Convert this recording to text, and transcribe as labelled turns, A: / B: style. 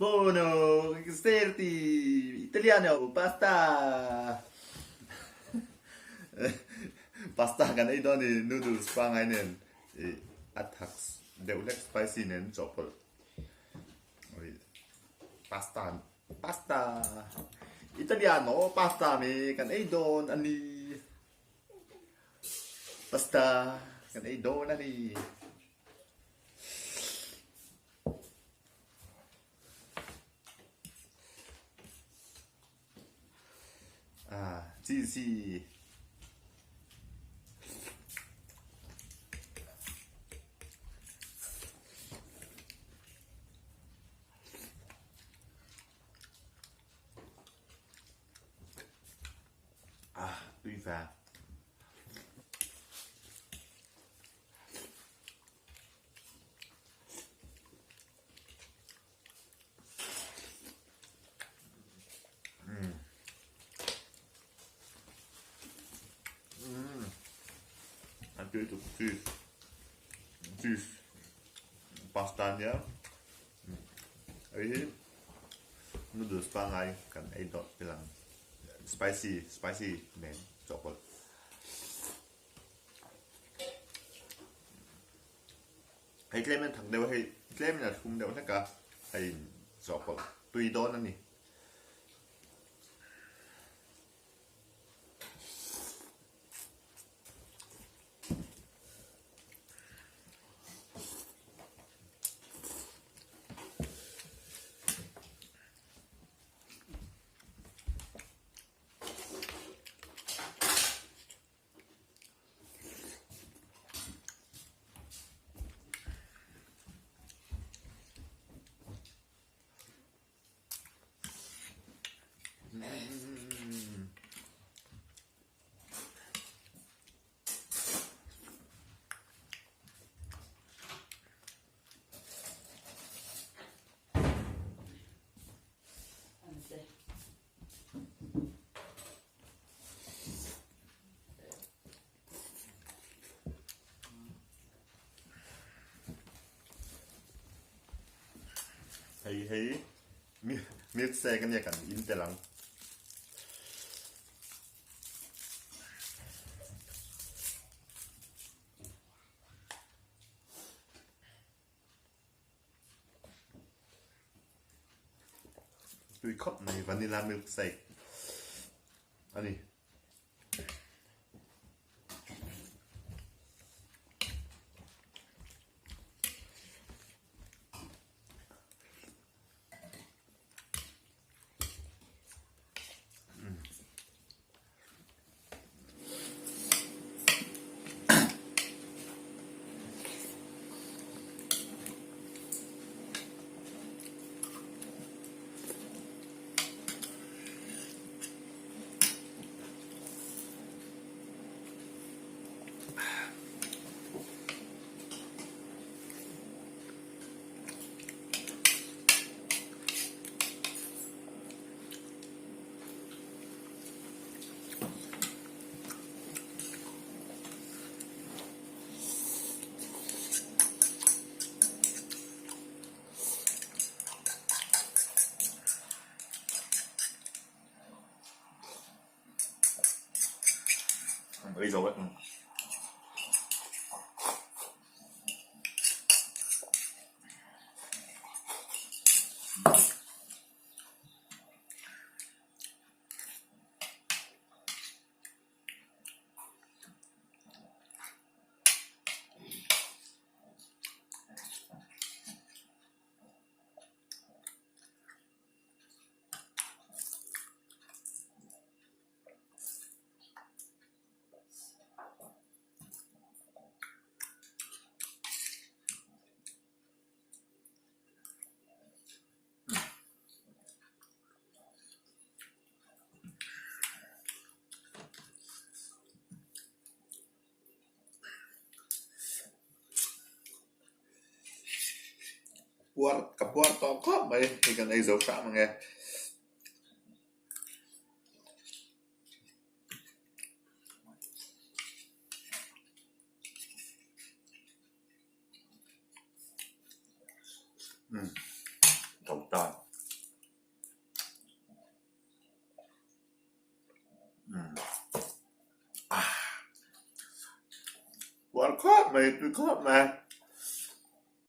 A: Buono serti Italiano pasta Pasta kan ei dawn i noodles pangai nen i a thak deuh hlek spicy nen chawhpawlh pasta pasta Italiano pasta mi kan ei dawn a ni pasta kan ei dawn a ni. Ah, cheesy. Ah, tui ve. A tui tuk cheese cheese pasta nia hei hi noodles pangai kan ei dawt te lang spicy spicy nen chawhpawlh. Hei tlem in a thak deuh a hei tlem in a thlum deuh hlek a hei chawhpawlh tui dawn a ni. Hei hei milkshake ania kan in tel ang. Tui khawp mai vanilla milkshake a ni. Ei zo vek. Puar ka puar tawh khawp mai hei kan ei zo hram ang e. Umm tho ta. Puar khawp mai, tui khawp mai.